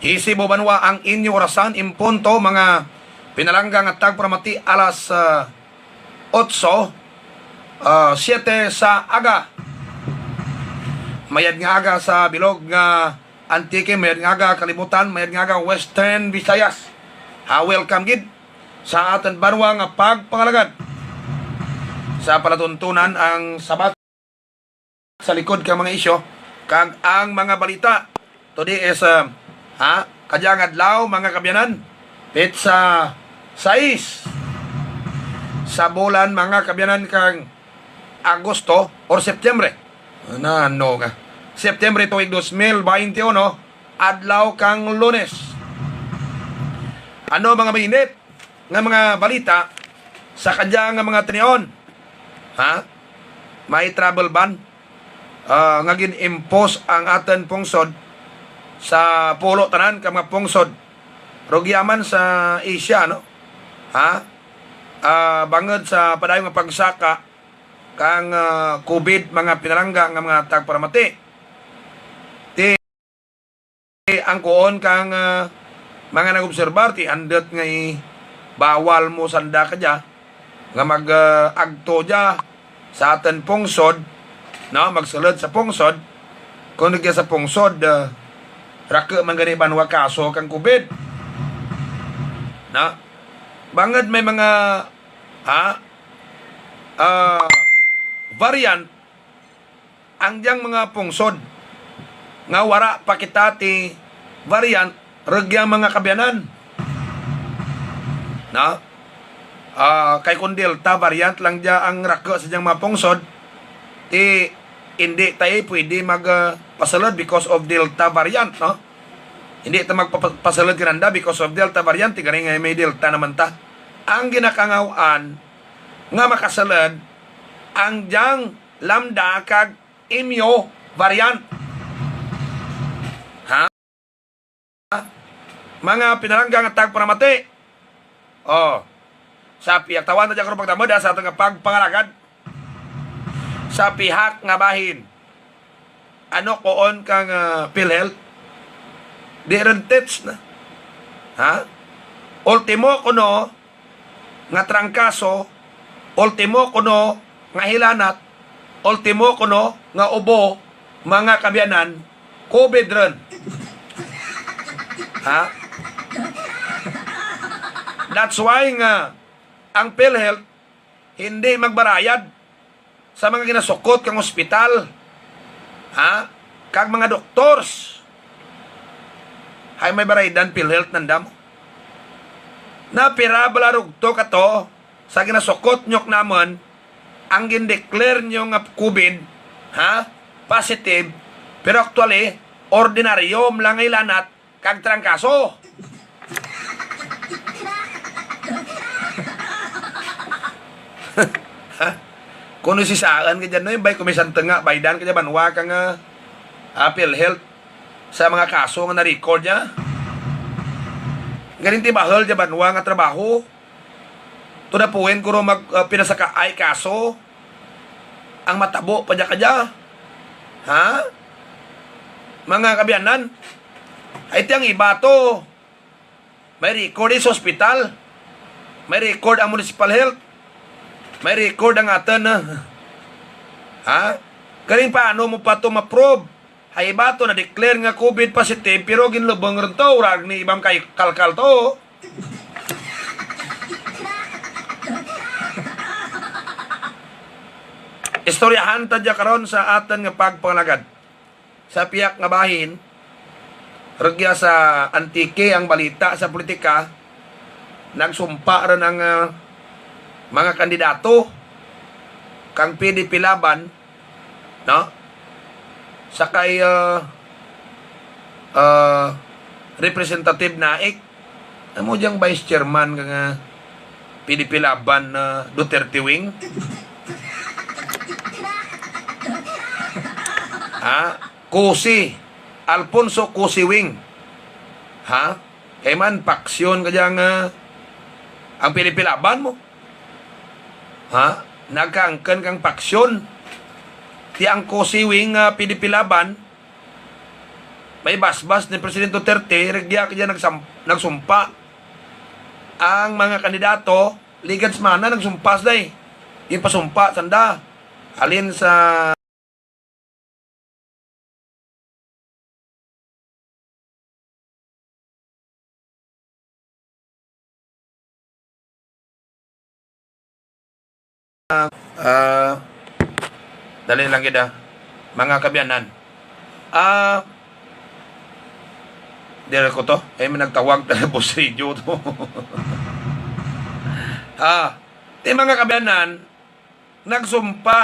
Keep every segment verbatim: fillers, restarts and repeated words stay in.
Hisibo banwa ang inyo orasan, en punto, mga pinalangga nga tagparamati, alas, ah, otso, ah, siyete sa aga. Mayad nga aga sa bilog nga Antique, mayad nga aga kalibutan, mayad nga aga Western Visayas. Ha, welcome gid sa atun banwa nga pagpangalagad. Sa palatuntunan ang Sabat sa likod kang mga isyu kag ang mga balita. Today is, ah, ha, kadya nga adlaw, mga kaabyanan, petsa sais sa bulan, mga kaabyanan, kang Agosto or Septiembre. Na, ano nga? Septiembre tuig dos mil baynte uno, adlaw kang Lunes. Ano mga mainit nga mga balita sa kadya nga mga tinion? Ha? May travel ban, ah, nga gin-impose ang atun pungsod sa pulo tanan ka mga pungsod. Rugya man sa Asia, no? Ha? Ah, bangud sa padayon nga pagsaka kang, ah, COVID, mga pinalangga nga mga tagparamati. Ti ang kuon kang, ah, mga nag-obserbar, ti andut nga i-, bawal mo sanda kadya nga mag, ah, agto dya sa atun pungsod, no, magsulud sa pungsod. Kon rugya sa pungsod, ah, raku man gani banwa kaso kang COVID. No? Bangud may mga, ha? Ah, variant ang dyang mga pungsod nga wara pa kita ti variant, rugya mga kaabyanan. No? Ah, kay kon Delta variant lang dya ang raku sa dyang mga pungsod, ti indi tayo pwede mag, ah, pasulud because of Delta variant, no? Indi ta magpa-, pasulud kananda because of Delta variant, ti garing ay may Delta naman ta. Ang ginakangaw-an nga makasulud ang dyang Lambda kag Mu variant. Ha? Mga pinalangga nga tagparamati. O. Sa pihak, tawan ta dya karon pagtamud, ha, sa atun nga pagpangalagad. Sa pihak nga bahin. Ano kuon kang, ah, PhilHealth? Di run test na. Ha? Ultimo kuno, nga trangkaso, ultimo kuno nga hilanat, ultimo kuno nga ubo, mga kaabyanan, COVID run. Ha? That's why nga ang PhilHealth hindi magbarayad sa mga ginasukot kang ospital, ha? Kag mga doktors. Hay may baraydan PhilHealth nanda mo? Na pira bala rugto kato sa ginasukot nyo kanamun, ang gin-declare nyo nga COVID, ha? Positive, pero actually, ordinaryo man lang nga hilanat, kag trangkaso. Ha? Kuno si saan ka dyan, no? Bay, kumisan tenga, baydan ka dyan, banwa kang, ah, PhilHealth sa mga kaso nga na-record dya. Garing ti bahul dya banwa nga trabaho. To the point, kuro mag, ah, pinasakaay kaso. Ang matabo pa dya kadya. Ha? Mga kaabyanan. Hay ti ang iba to. May record sa ospital. May record ang municipal health. May record ang atun, ah. Ha? Garing paano mo pa to ma-prove? Hay iba to na-declare nga COVID positive, pero ginlubung run to, wara ni iba makaikalkal to. Istoryahan ta dya karon sa atun nga pagpangalagad. Sa pihak nga bahin, rugya sa Antique ang balita sa politika, nagsumpa run ang, ah, mga kandidato kang P D P Laban, no? Sa kay, ah, ah, Representative Naik, amo dyang vice chairman kang, ah, P D P Laban, ah, Duterte Wing. Ha? Cusi. Alfonso Cusi Wing. Ha? Kay man, paksyon ka dyang, ah, ang P D P Laban mo. Ha? Nagkaangkun kang paksyon. Ti ang Cusi Wing, ah, P D P Laban, May basbas ni Presidente Duterte, rugya kadya nagsam-, nagsumpa ang mga kandidato, ligad semana nagsumpa sanda, eh. Ginpasumpa sanda. Halin sa Ah, dali lang gid, ah. Mga kaabyanan. Ah, diri ko to. Ay, may nagtawag tala, boss radio to. Ah, ti mga kaabyanan, nagsumpa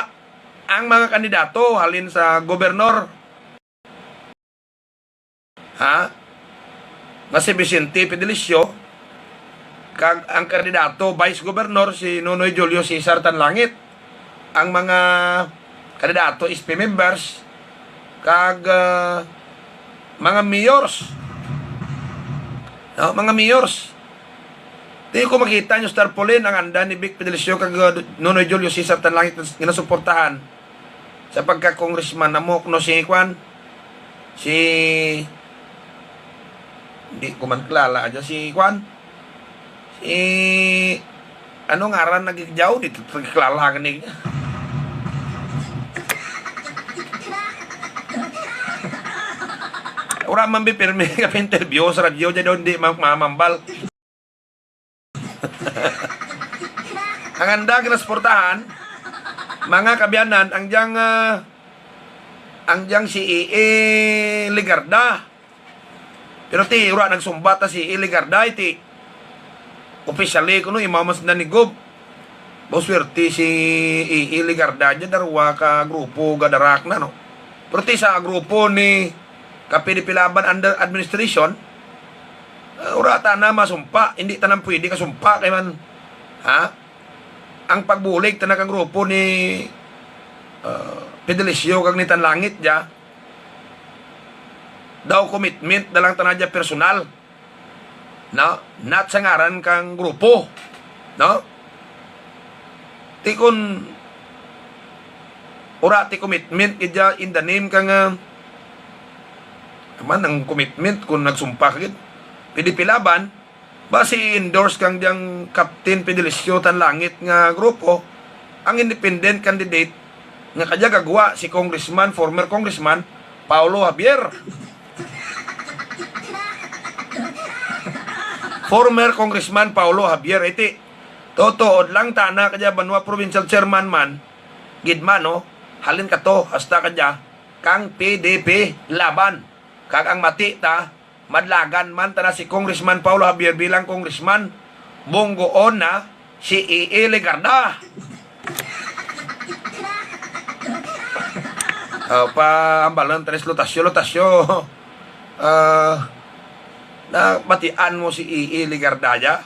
ang mga kandidato halin sa gobernor. Ha? Nga si Vicente Fedelicio, kag ang kandidato vice governor si Nonoy Julio Cesar Tanlangit, ang mga kandidato S P members, kag, ah, mga mayors. No, mga mayors. Ti ko makita nyo sa tarpaulin ang anda ni Vic Fedelicio kag, ah, Nonoy Julio Cesar Tanlangit nga ginasuportahan sa pagka-congressman namo, kuno si kwan, si, di ko man kilala dya si kwan, si, ano ngaran na gid dya, di ko kilala gani. Wara man bi pirmi ka interview sa radyo dya daw, indi man mamambal. Ang anda ginasuportahan, mga kaabyanan, ang dyang, ah, ang dyang si E E Legarda. Pero ti, wara nagsumpa ta si E E Legarda, eh, ti. Officially, kuno, imaw man sanda ni Gob. Ba, swerte si E E Legarda dya, darwa ka grupo gadarak na, no? Pero ti sa grupo ni ka P D P Laban under administration, eh, wara tana masumpa, indi tana pwede kasumpa kay man, ha? Ang pagbulig tana kang grupo ni, eh, Fedelicio kag ni Tanlangit dya, daw commitment na lang tana dya personal. No? Not sa ngaran kang grupo. No? Ti kon wara ti commitment kadya in the name kang, ah, man ang commitment kon nagsumpa gid. P D P Laban, basi i-endorse kang dyang Captain Fedelicio Tanlangit nga grupo, ang independent candidate nga kadya gagwa si Congressman, former Congressman Paolo Javier. Former Congressman Paolo Javier, iti. Tutuod lang tana kadya banwa provincial chairman man gid man, no? Halin kato, hasta kadya kang P D P Laban. Kag ang mati ta, madlagan man tana si Congressman Paolo Javier bilang congressman, bunggoon na si E E Legarda. Ah, pahambalan tana si Lotasyo, Lotasyo. Ah, nabatian mo si E E Legarda dya?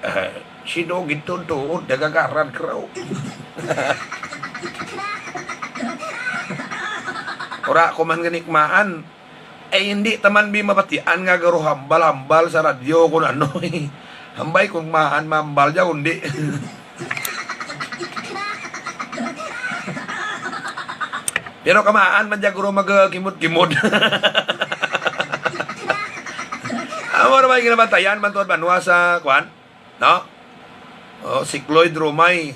Eh, si Dogit tuod-tuod, nagagaran kraw. Wara ko man gani kumaan. Eh, indi taman bi mabatian nga garo hambal-hambal sa radyo kon ano, eh. Ambay kon kumaan mahambal dya, kundi. Pero kamaan man dya guro magkimod-kimod. Amo ra bay ginabantayan man tuod banwa sa kwan. No? O, si Cloyd Romay.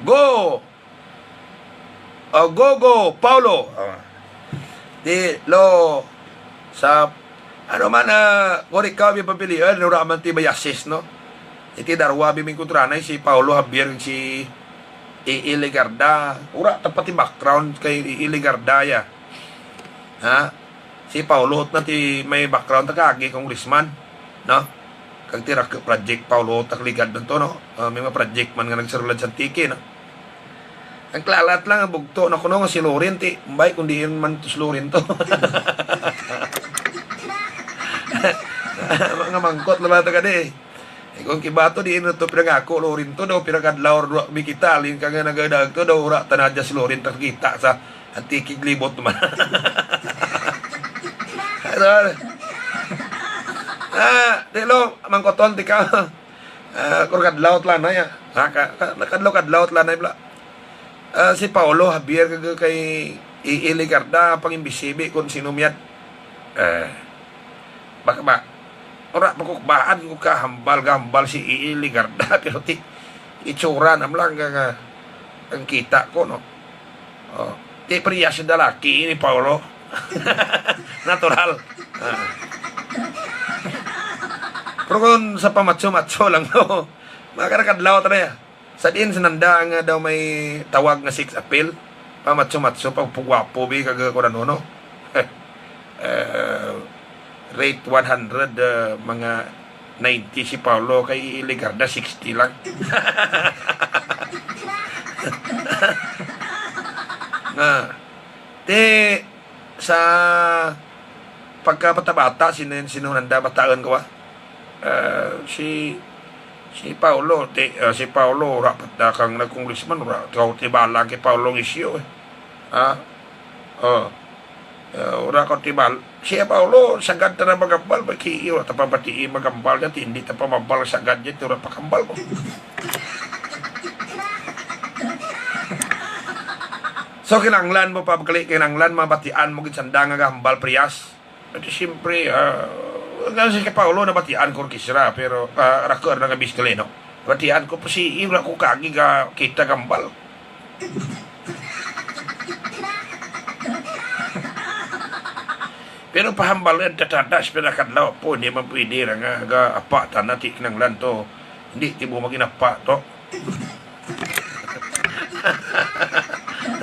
Go! O, go, go, Paolo. O. Ti, lo, sa, ano man, ah, kon ikaw bi papiliun, wara man ti biases, no? Iti darwa bi mingkontranay, si Paolo Javier, si E E Legarda. Wara ta pa ti background kay E E Legarda dya. Ha? Si Paolo hot na ti may background ta kaagi congressman, no? Kag ti raku project Paolo hot ta kaligad man to, no? Ah, may mga project man nga nagsarulan sa Antique, no? Ang kilala ta lang, ang bugto na kuno nga si Loren ti, ambay kon diin man to si Loren to. Mga mangkot lang ta kadi, eh. Eh, kon kaiba to, diin to pinangako, Loren to, daw pira ka adlaw ra duro kami kita, halin kang nagadaug to, daw wara tana dya si Loren ta kita sa Antique, glibot man. Ano? Ah, ti lo, mangkoton ti ka. Ah, kon kadlaw tana ya. Ha, ka, ka, kadlaw-kadlaw tana bala. Ah, si Paolo Javier kag kay E E Legarda, pangimbisibi kon sin-o mayad. Eh, baka ba, ora pa ko kabaan ko kahambal, kahambal si E E Legarda, pero ti, itsura na man lang nga, nga, ang kita ko, no? Oh, ti parehas sanda laki ni Paolo. Natural. Ah. Pero kon sa pamatso-matso lang, no? Mga karakadlaw tana ya. Sa diin sa nanda nga daw may tawag nga sex appeal. Pamatso-matso, pagpugwapo bi kag kuan ano, no? Eh, rate one hundred, eh, mga ninety si Paolo, kay Legarda sixty lang. Nga, ti, sa pagkabata-bata, sino, sino nanda bataun ko, ah? Eh, si, si Paolo, ti, eh, si Paolo, ora pa ta kang nag-congressman, ora kaw ti bahala kay Paolo nga isyu, eh. Ha? Oh. Eh, ora kaw ti bahal-, si Paolo, sagad tana maghambal, ba ki, ora ta pa batii maghambal dyan, ti indi ta pa mahambal sagad dyan, ti ora pa kahambal ko. So, kinahanglan mo pa, bakal, kinahanglan mabatian mo gid sanda nga gahambal parehas. Ti siyempre, ah, nga si kay Paolo nabatian ko run kay sira, pero, ah, raku run nga bis kali, no? Nabatian ko pa si, ura ko kaagi gakita gahambal. Pero pahambal run, tatadas, pero kadlaw po, indi man pwede ra nga, ga, apa, tana, ti kinahanglan to. Indi, ti mo magin apa to.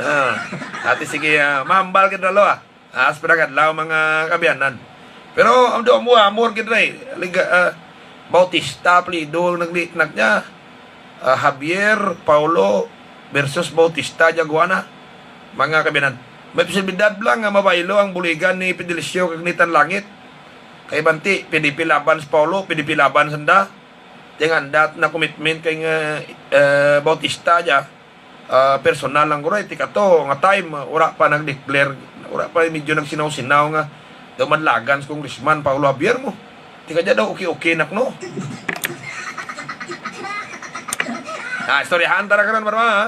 Ah, ati sige, ah, mahambal kita lo, ah. Ah, sa pira ka adlaw, mga kaabyanan. Pero, amo, amo, amo gid ra, eh. Liga, ah, Bautista, apelyido, nagli-, nag-, nya. Ah, Javier, Paolo, versus Bautista, Jaguana. Mga kaabyanan. May posibilidad lang nga mabaylo ang buligan ni Fidelisyo kag ni Tanlangit. Kay bantay, P D P laban si Paolo, P D P laban sanda. Ti ang anda na commitment kay nga, eh, Bautista dya. Ah, personal lang guro, eh, ti kato nga time, ah, wara pa nag-declare, wara pa, medyo nagsinaw-sinaw nga daw madlagan si Congressman Paolo Javier mo. Ti kadya daw okay-okay na kuno. Ah, istoryahan ta ra karon, barwa, ha?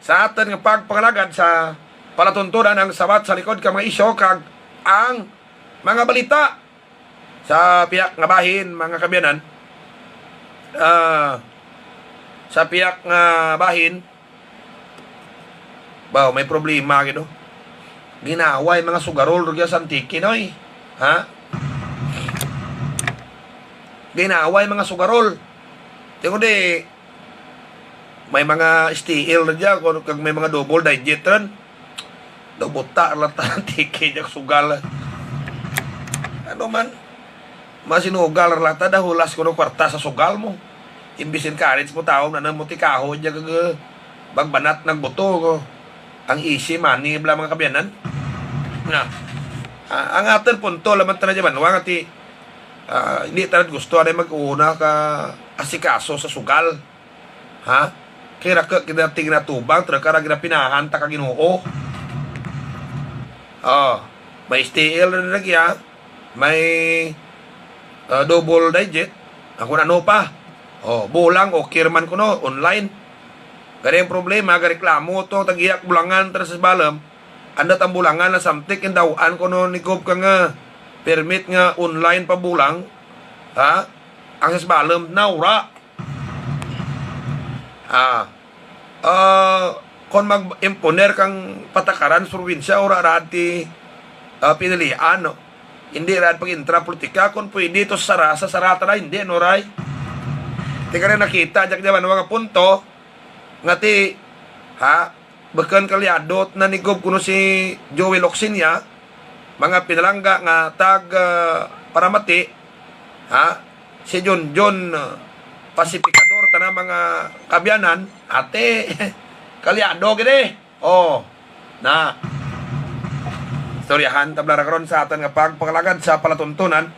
Sa atun nga pagpangalagad sa palatuntunan ang sabat sa likod ka mga isyu kag ang mga balita. Sa piyak nga bahin, mga kaabyanan, ah, sa piyak nga bahin, baw, may problema gid, oh. Ginaway mga sugarol rugya sa Antique, noy. Ha? Ginaway mga sugarol. Ti kundi, may mga S T L ra dya, kun, kag may mga double digit run. Daw buta ra ta, Antique dya sugal. Ano man, masinugal ra ta, daw hulas kuno kwarta sa sugal mo. Imbis encourage mo tawo, nanum mo ti kahoy dya kag, eh, bagbanat nagbuto ko. Ang easy money bala, mga kaabyanan. Na, ah, ang atun punto, laman tana dya banwa nga ti, ah, indi tana gusto anay mag-una ka asikaso sa sugal. Ha? Kay raku kita ti ginatubang, ti raku ra ginapinahan ta ka Ginoo. Oh, may S T L run rugya, may, ah, double digit, ang kun ano pa. Oh, bulang, okay ra man kuno, online. Gani ang problema, gareklamo to tag-iya ka bulangan tana sa Sibalom. Anda tang bulangan na samtik, indaw-an kuno ni Gob kang, ah, permit nga online pa bulang. Ha? Ang sa Sibalom, nawara. Ah, ah, kon mag-imponer kang patakaran sa probinsya, wara ra ti, ah, pinilian, no? Indi ra pag-intra politika, kon pwede to sara, sa sara tana, indi, no, ray? Ti kara nakita dya ka dya banwa nga punto, nga ti, ha? Bukun kalyado tana ni Gob kuno si Joey Locsin dya, mga pinalangga nga tag, ah, paramati, ha? Si Junjun, ah, pasipikador tana, mga kaabyanan, ati, kalyado gid, eh. Oh, na. Istoryahan ta bala ra karon sa atun nga pagpangalagad sa palatuntunan,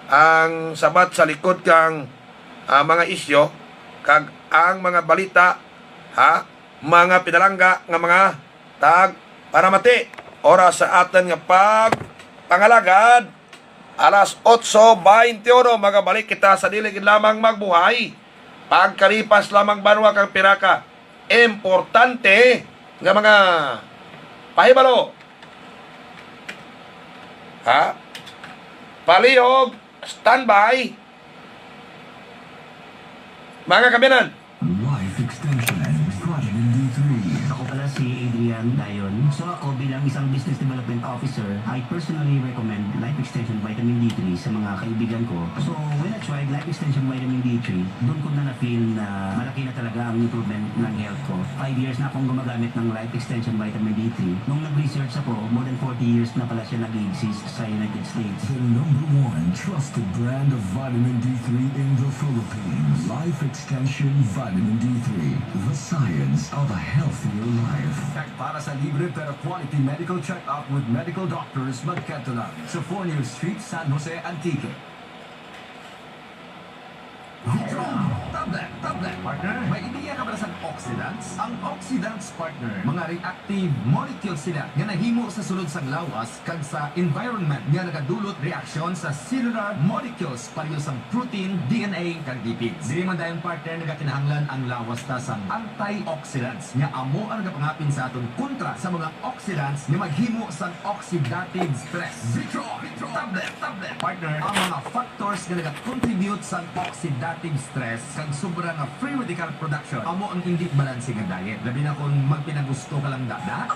ang sabat sa likod kang, ah, mga isyu, kag ang mga balita, ha? Mga pinalangga nga mga tagparamati. Oras sa atun nga pagpangalagad, alas otso baynte uno, magabalik kita sa dili gid lamang magbuhay. Pagkalipas lamang banwa kang pira ka importante nga mga pahibalo. Ha? Palihog, standby. Mga kabiyanan. Life extension, vitamin D three. Ako pala si Adrian Dayon. So ako bilang isang business development officer, I personally recommend Life Extension Vitamin D three sa mga kaibigan ko. So when I tried Life Extension Vitamin D three, doon ko na na-feel na malaki na talaga ang improvement ng health ko. Five years na akong gumagamit ng Life Extension Vitamin D three. Nung nag-research ako, more than forty years na pala siya nag-exist sa United States. The number one trusted brand of vitamin D three in the Philippines. Life Extension Vitamin D three. The science of a healthier life. At para sa libre pero quality medical check-up with medical doctors, magkadto lang sa Fournier Street, San Jose, Antique. Vitron, tablet, tablet, partner. May ideya ka ba sa oxidants? Ang oxidants, partner, mga reactive molecules sila nga nahimo sa sulod sang lawas kag sa environment nga nagadulot reaksyon sa cellular molecules, pareho sang protein, D N A, kag lipids. Diri man dayon, partner, nagakinahanglan ang lawas ta sang antioxidants nga amo ang nagapangapin sa aton kontra sa mga oxidants nga maghimo sang oxidative stress. Vitron, Vitron, tablet, tablet, partner. Ang mga factors nga nagacontribute sa oxidative stress kag sobra nga free radical production amo ang indi balanse nga diet. Labi na kon magpinagusto ka lang dada.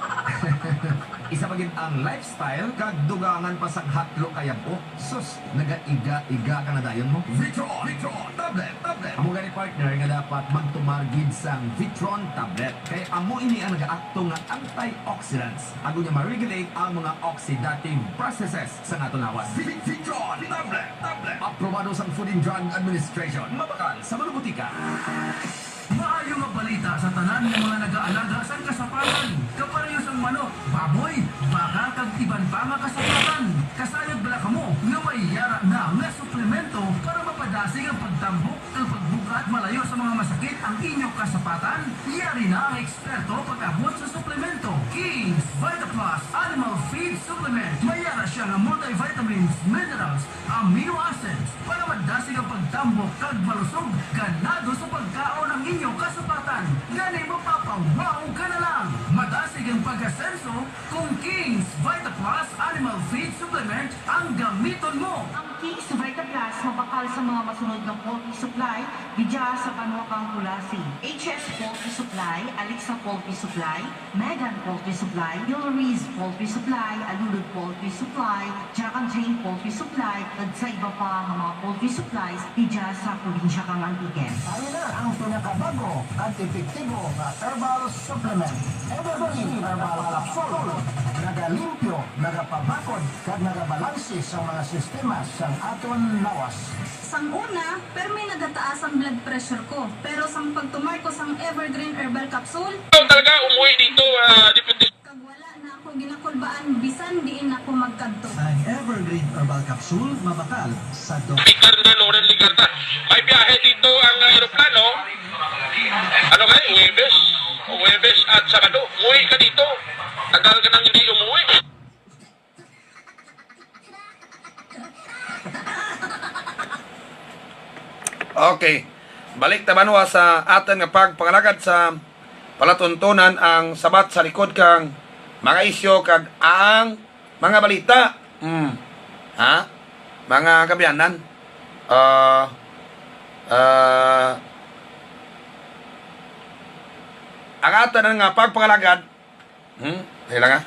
Isa pa gid ang lifestyle kag dugangan pa sang hatlo kayab-o. Sus, nagaiga-iga ka na dayon mo. Vitron, Vitron, tablet, tablet. Amo gani, partner, nga dapat magtumar gid sang Vitron tablet. Kay amo ini ang nagaakto nga antioxidants. Agud nga ma-regulate ang mga oxidative processes sa aton lawas. Vi-, Vitron tablet, tablet. Aprobado sang Food and Drug Administration. Mabakal sa mga botika. Maayo nga balita sa tanan nga mga nagaalaga sang kasapatan, kapareho sang manok, baboy, baka, kag iban pa nga kasapatan. Kasayod bala kamo nga may yara na nga suplemento para mapadasig ang pagtambok kag pagbug-at malayo sa mga masakit ang inyo kasapatan? Yari na ang eksperto pag-abot sa suplemento. King's Vita Plus Animal Feed Supplement. May yara siya nga multivitamins, minerals, amino acids para madasig ang pagtambok kag malusog, ganado sa pagkaon ang inyo kasapatan. Gani mapapa-wow ka na lang. Madasig ang pag-asenso kon King's Vita Plus Animal Feed Supplement ang gamiton mo. Ang King's Vita Plus mabakal sa mga masunod nga poultry supply didya sa banwa kang Culasi: H S Poultry Supply, Alexa Poultry Supply, Megan Poultry Supply, Hilariz Poultry Supply, Alulud Poultry Supply, Jack and Jane Poultry Supply, kag sa iba pa nga mga poultry supplies didya sa probinsya kang Antique. Ari na ang pinakabag-o kag epektibo nga herbal supplement, Evergreen Herbal Capsule. Nagalimpyo, nagapabakod, kag nagabalanse sa mga sistema sang aton lawas. Sang una, permi nagataas ang blood pressure ko, pero sang pagtumar ko sang Evergreen Herbal Capsule, Ikaw talaga umuwi dito, ah, Deputy kag wala na ako ginakulbaan bisan diin ako magkadto. Ang Evergreen Herbal Capsule mabakal sa dok- Speaker ni Loren Legarda. May biyahe dito ang eroplano. Ano kay? Huwebes? Huwebes at Sabado. Umuwi ka dito. Tagal ka nang hindi umuwi. Okay. Balik ta banwa sa atun nga pagpangalagad sa palatuntunan, ang sabat sa likod kang mga isyu kag ang mga balita. Hmm. Ha? Mga kaabyanan. Ah, ah, ang atun nga pagpangalagad Hmm? Dali lang, ha?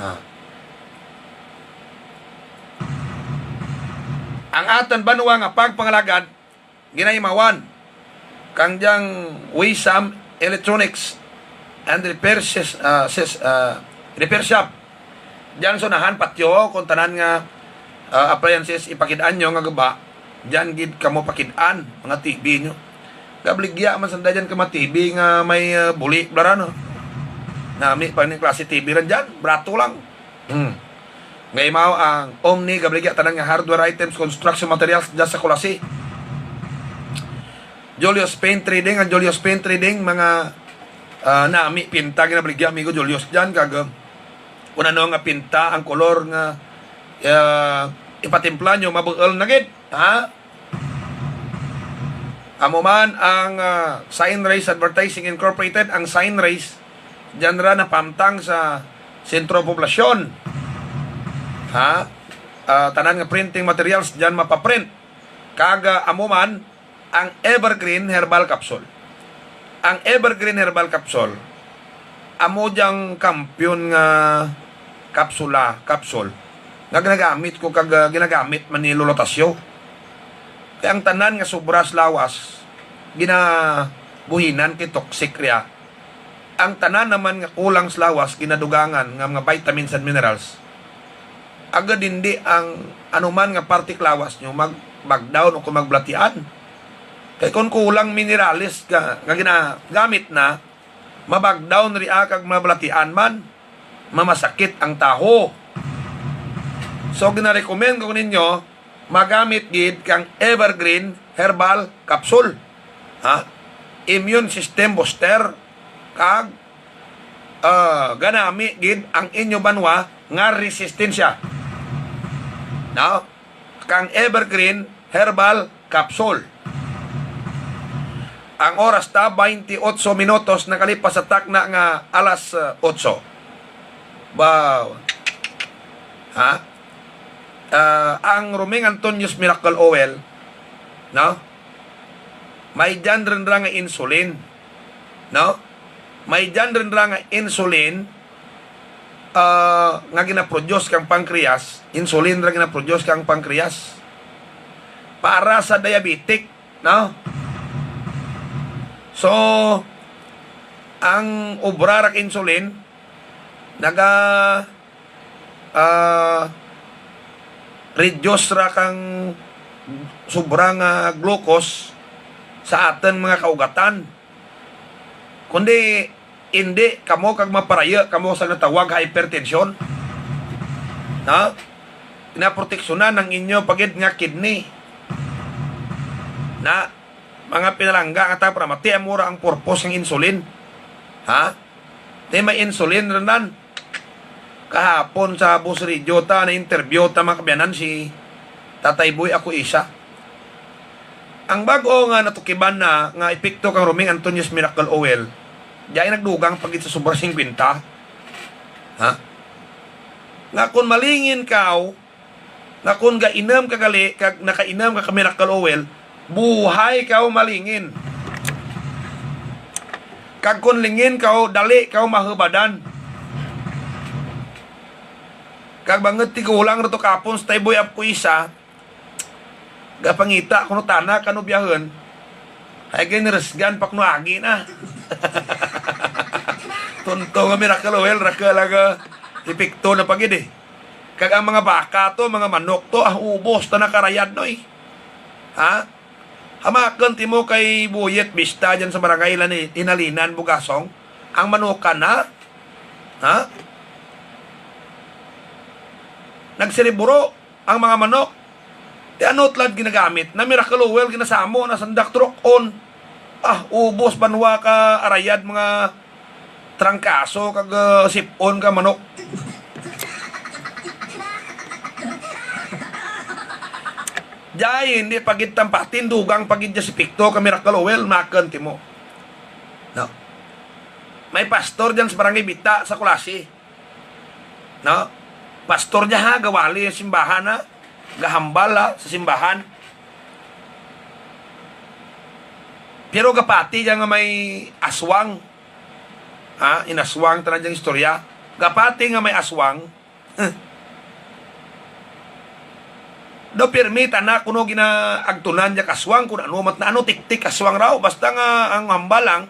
Ah. Ang atun banwa nga pagpangalagad, ginaimawan kang dyang Wisam Electronics and Repair Sis-, ah, Sis-, ah, Repair Shop. Dyan sa unahan, patyo, kon tanan nga, ah, appliances ipakid-an nyo nga guba, dyan gid kamo pakid-an, mga T V nyo. Gabaligya man sanda dyan ka mga T V nga may, ah, buli, bala ra, no? Nami pa ni klase T V ran dyan, barato lang. Hmm. Gaimaw ang Omni, gabaligya tanan nga hardware items, construction materials, dyan sa Culasi. Julius Paint Trading, ang Julius Paint Trading, mga, ah, nami pinta, ginabaligya, amigo Julius, dyan, kag, ah, kon ano nga pinta, ang kolor nga, ah, ipatimpla nyo, mabuul na gid, ha? Amo man ang, ah, Sign Race Advertising Incorporated, ang Sign Race, dyan ra napahamtang sa sentro poblasyon. Ha? ah, tanan nga printing materials dyan mapaprint. Kag, ah, amo man ang Evergreen Herbal Capsule. Ang Evergreen Herbal Capsule, amo dyang kampiyon nga kapsula, capsule, nga ginagamit ko kag, ah, ginagamit man ni Lolo Tasyo. Kay ang tanan nga sobra sa lawas, ginabuhinan kay toxic riya. Ang tanan naman nga kulang sa lawas, ginadugangan nga mga vitamins and minerals. Agud indi ang anuman nga parte ka lawas nyo mag-, bagdawn o kon magbalatian. Kay kon kulang minerales nga, nga ginagamit na, mabagdawn ria kag mabalatian man, mamasakit ang taho. So, gina-recommend ko ninyo, magamit gid kang Evergreen Herbal Capsule. Ha? Immune system booster, kag, ah, ganami gid ang inyo banwa nga resistensya. No? Kang Evergreen Herbal Capsule. Ang oras ta, baynte otso minutos nakalipas sa takna nga alas, ah, otso. Ba, ha? Ah, ang Roming Antonio's Miracle Oil, no? May dyan run ra nga insulin, no? May dyan run ra nga insulin, ah, nga gina-produce kang pancreas, insulin ra gina-produce kang pancreas. Para sa diabetic, no? So, ang obra ra ka insulin, naga, ah, reduce ra kang sobra nga glucose sa atun mga kaugatan. Kundi, indi kamo kag maparayu kamo sa ginatawag hypertension. No? Ginaproteksyonan ang inyo pa gid nga kidney. Na, mga pinalangga nga taga-Paramati, amo ra ang purpose kang insulin. Ha? Ti may insulin run ran. Kahapon sa Boss Radio ta, na-interview ta, mga kaabyanan, si Tatay Boy Acuisa. Ang bag-o nga natukiban na nga epekto kang Roming Antonio's Miracle Oil, dya nagdugang pa gid sa sobra singkwenta. Ha? Nga kon malingin kaw, nga kon gainum ka gali, kag nakainum ka ka Miracle Oil, buhay kaw malingin. Kag kon lingin kaw, dali kaw mahubadan. Kag bangud tigulang ra to kahapon si Tay Boy Acuisa, gapangita kuno tana kang biyahun. Hay, gay, nirusgan pa kuno agi na. Tunto nga Miracle Oil, raku lang, ah, epekto na pa gid, eh. Kag ang mga baka to, mga manok to, ah, ubos tana karayad, Noy. Ha? Hamakun timo kay Buyet Bista dyan sa barangay Lani-, Hinalinan, Bugasong. Ang manukan na, ha? Nagsireburo ang mga manok. Ti ano tulad ginagamit na Miracle Oil, ginasamo na sa daktrok on. Ah, ubos banwa ka arayad, mga trangkaso kag, ah, sip-on ka manok. Dya, indi pa gid tampati, dugang pa gid dya sa epekto ka Miracle Oil, makun timo. No? May pastor dyan sa Barangay Bita, sa Culasi. No? Pastor dya, ha, gawali sa simbahan, ha. Gahambal, ha, sa simbahan. Pero gapati dya nga may aswang. Ha, inaswang tana dyang istorya. Gapati nga may aswang. Daw pirmi tana kuno ginaagtunan dya ka aswang, kon ano man tana, ano tiktik aswang raw. Basta nga ang hambal lang,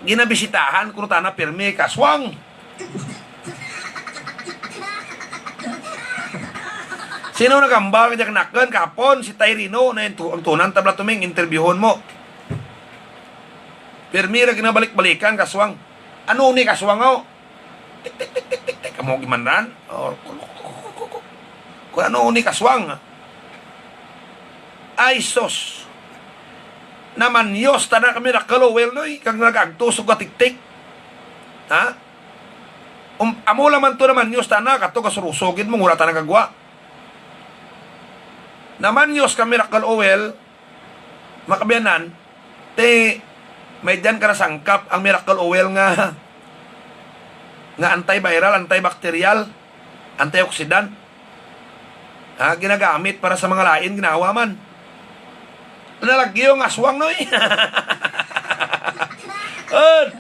ginabisitahan kuno tana pirmi ka aswang. Sin-o naghambal kadya kanakun kahapon? Si Tay Rino, na agtu-, agtunan ta bala tuming, interbyuhon mo. Pirmi ra ginabalik-balikan ka aswang. Ano ni ka aswang, o? Tik, tik, tik, tik, tik, tik. Amo ginganran. O, kon ano ni ka aswang. Ay, sus. Namanyos tana ka Miracle Oil, Noy, kag nagaagto sa gatiktik. Ha? Um, amo lang man to namanyos tana, kato gasuroso gid mo, wara tana kagwa. Namanyos ka Miracle Oil, mga kaabyanan, ti may dyan ka nasangkap ang Miracle Oil nga, nga antiviral, antibacterial, antioxidant. Ha, ginagamit para sa mga lain, ginawa man. Nalagyo ang aswang, Noy. Ed.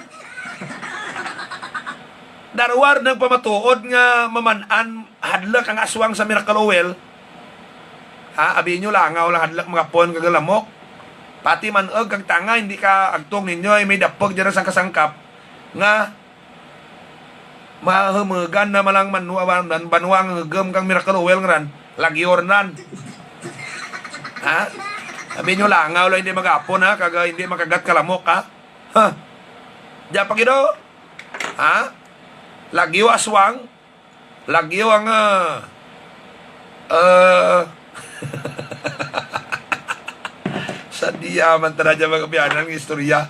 Darwa run nagpamatuod nga maman-an hadluk ang aswang sa Miracle Oil. Ha, abi nyo langaw lang hadluk mag-apon kag lamok. Pati man-eg kag tanga, indi ka agto ninyo ay may dapeg dyan sangka-sangkap. Nga, mahemegan na man lang banwa, banwa nga ngegum kang Miracle Oil ngaran. Lagyo run ran. Ha? Abi nyo langaw lang indi mag-apon, ha? Kag indi makagat ka lamok, ha? Ha? Dya pa gid o. Ha? Lagyo aswang. Lagyo ang, ah, eh, sadya man tana dya mga kaabyanan nga istorya.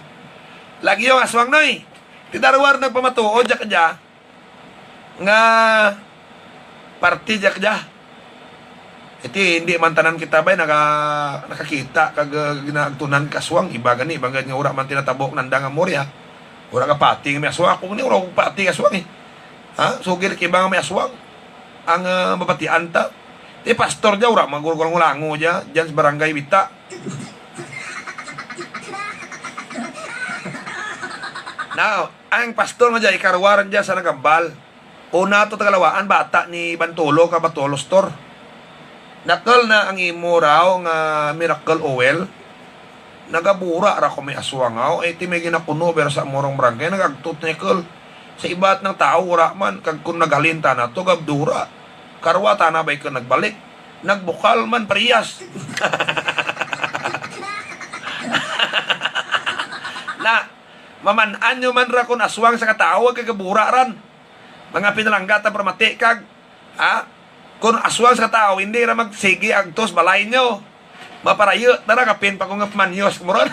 Lagyo ang aswang, Noy. Ti darwa run nagpamatuod dya kadya. Nga parte dya kadya. Iti, indi man tanan kita bay naka-, nakakita kag, ah, ginaagtunan ka aswang, iba gani, bangud nga wara man ti natabo kang nanda nga amor ya. Wara ka pati nga may aswang, ako gani, wara ko pati nga aswang, eh. Ha? Sugid ka iba nga may aswang. Ang, ah, mabatian ta. Ti pastor dya, wara man guro lango dya, dyan sa barangay Bita. Now, ang pastor nga dya, ikarwa run dya sa naghambal. Una to tagalawaan, bata ni Bantolo ka Bantolo Store. Nakul na ang imo raw nga Miracle Oil. Nagabura ra ko may aswang aw. Eh, ti may ginakuno, pero sa amo rong barangay, nagagto ti nakul. Sa iba tana nga tawo, wara man, kag kun naghalin tana to, gabdura. Karwa tana bay kun nagbalik. Nagbukal man, parehas. Na, maman-an nyo man ra kun aswang sa katawo, kay gabura ran. Mga pinalangga tang paramati kag, ha? Kun aswang sa katawo, indi ra magsigi agto sa balay nyo. Maparayo tana, kapin pa ko nga pamanyos kamo run.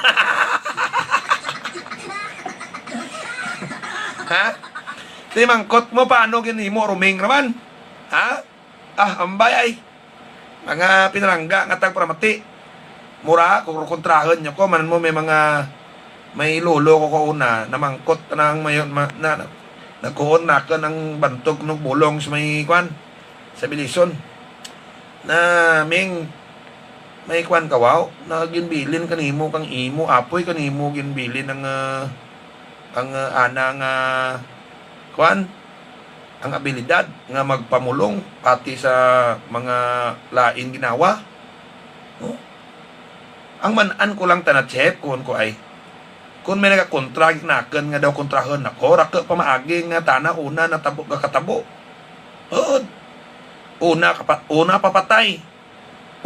Ha? Ti mangkot mo, paano ginhimo, ruming ra man? Ha? Ah, ambay ay. Mga pinalangga nga tagparamati. Mura, kukontrahun nyo ko, man mo may mga, may lolo ko kauna, namangkot na ang mayon, ma-, na, na, nagkuon nakun ang bantog nug bulong sa may kwan, sa Belison. Na, Ming, may kwan ka, wow, na ginbilin kanimo kang imo, apoy kanimo ginbilin ang, ah, ang, ah, ana nga, kwan, ang abilidad nga magpamulong pati sa mga lain ginawa. No? Ang man-an ko lang tana, Chef, kuon ko ay. Kun may nagakontra gid kanakun nga daw kontrahun ako, raku pamaagi nga tana una natabo, gakatabo. Huod. Una kapa-, una papatay.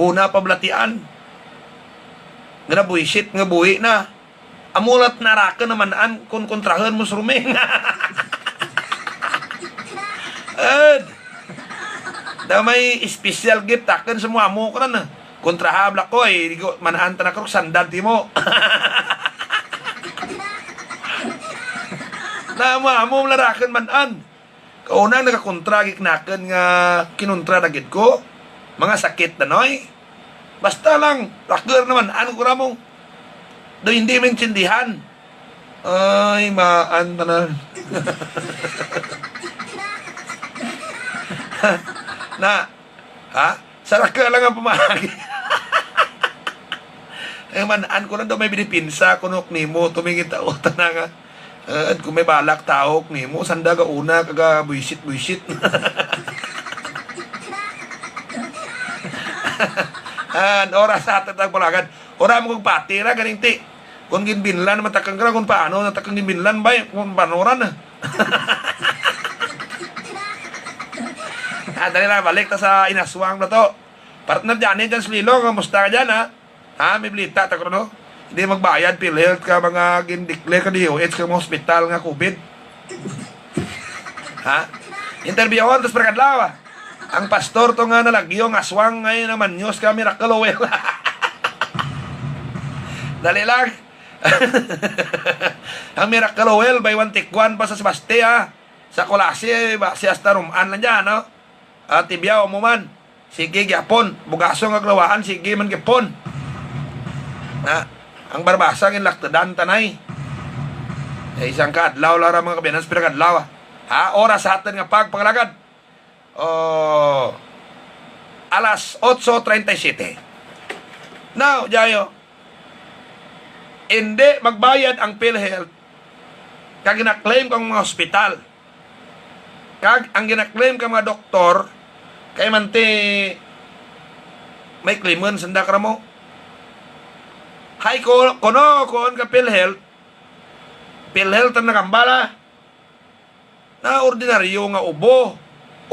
Una pabalatian. Nga nabuisit nga buhi na. Amo lang tana rakun nga man-an kun kontrahun mo si Ruming. Ed. Daw may special gift takun sa amo-amo ko ran. Kontraha bala ko, eh, di ko man-an tana ko sandad timo. Na amo-amo lang rakun man-an. Kauna nagakontra gid kanakun nga kinontra na gid ko. Mga sakit, Danoy. Basta lang, raku ra man-an ko kamo. Daw indi maintindihan. Ay, maan tana. Na, ha? Sa raku lang nga pamaagi. Ay, man-an ko lang daw may binipinsa kuno kanimo, ti may gintao tana nga. Eh, kun may balak tao kanimo, sanda gauna ka gabuisit-buisit. An, oras sa atun tagpalagad. Wara man ko pati ra, garing ti. Kun ginbinlan man takun kara, kun paano na takun ginbinlan, bay, kun paano ra na. Ah, dali lang, balik ta sa inaswang na to. Partner Johnny dyan sa Iloilo, kumusta ka dyan, ha? Ha, may balita ta ko, no? Indi magbayad PhilHealth ka mga gin-declare ka DOH ka mga hospital nga COVID. Ha? Interviewon ta sa Primakadlaw, ah. Ang pastor to nga nalagyo nga aswang nga namanyos ka Miracle Oil. Dali lang. Ang Miracle Oil, buy one take one pa sa Sebaste, ha. Sa Culasi, ba, si hasta rum-an lang dyan, no? Ah, Tibiao mo man. Sige gihapon. Bugason kag lawaan, sige man gihapon. Na, ang Barbasan ginlaktudan ta nay. Eh, sangka adlaw lang ra mga kaabyanan sa Primakadlaw, ah. Ha, oras sa atun nga pagpangalagad. Oh. Alas otso treinta y siete. Now, dya, indi magbayad ang PhilHealth kag gina-claim kang mga hospital. Kag ang gina-claim kang mga doktor, kay man ti may claimant sanda kara mo. Hay ko, kuno, kuon ka PhilHealth. PhilHealth ang nakahambal, ah. Na ordinaryo nga ubo,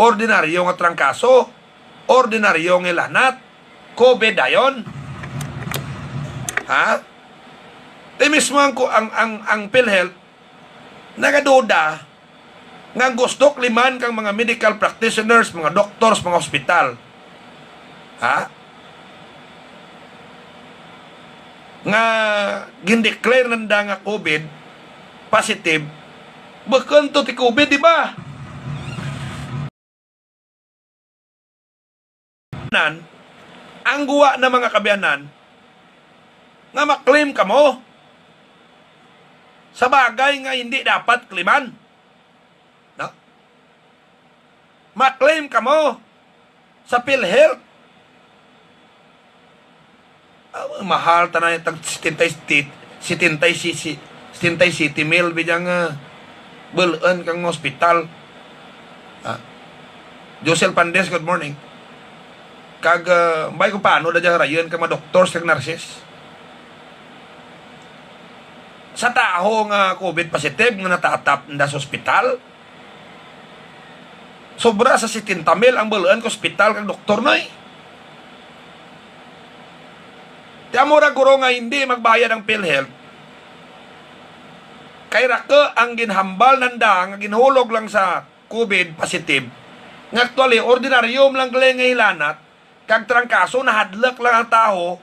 ordinaryo nga trangkaso, ordinaryo nga hilanat, COVID dayon. Ha? Ti mismo ang ku-, ang, ang, ang PhilHealth, nagaduda nga ang gusto kliman kang mga medical practitioners, mga doctors, mga hospital. Ha? Nga gin-declare nanda nga COVID positive, bukon to ti COVID, di ba? Nan, ang guwa na mga kaabyanan, nga ma-claim kamo sa bagay nga indi dapat claiman. No? Ma-claim kamo sa PhilHealth. Ah, mahal tana tag setenta y siete, setenta y siete, setenta y siete mil bi dyang, ah, bul-un kang hospital. Ah. Josel Pandes, good morning. Kag, ah, ambay ko paano da dya rayun kang mga doctors kag nurses. Sa tawo nga COVID positive nga natatap nanda sa hospital, sobra sa setenta mil ang bul-un ka hospital kag doktor, Noy. Ti amo ra guro nga indi magbayad ang PhilHealth. Kay raku ang ginhambal nanda nga ginhulog lang sa COVID positive. Nga actually, ordinaryo man lang gali nga hilanat. Kag trangkaso, nahadluk lang ang tawo.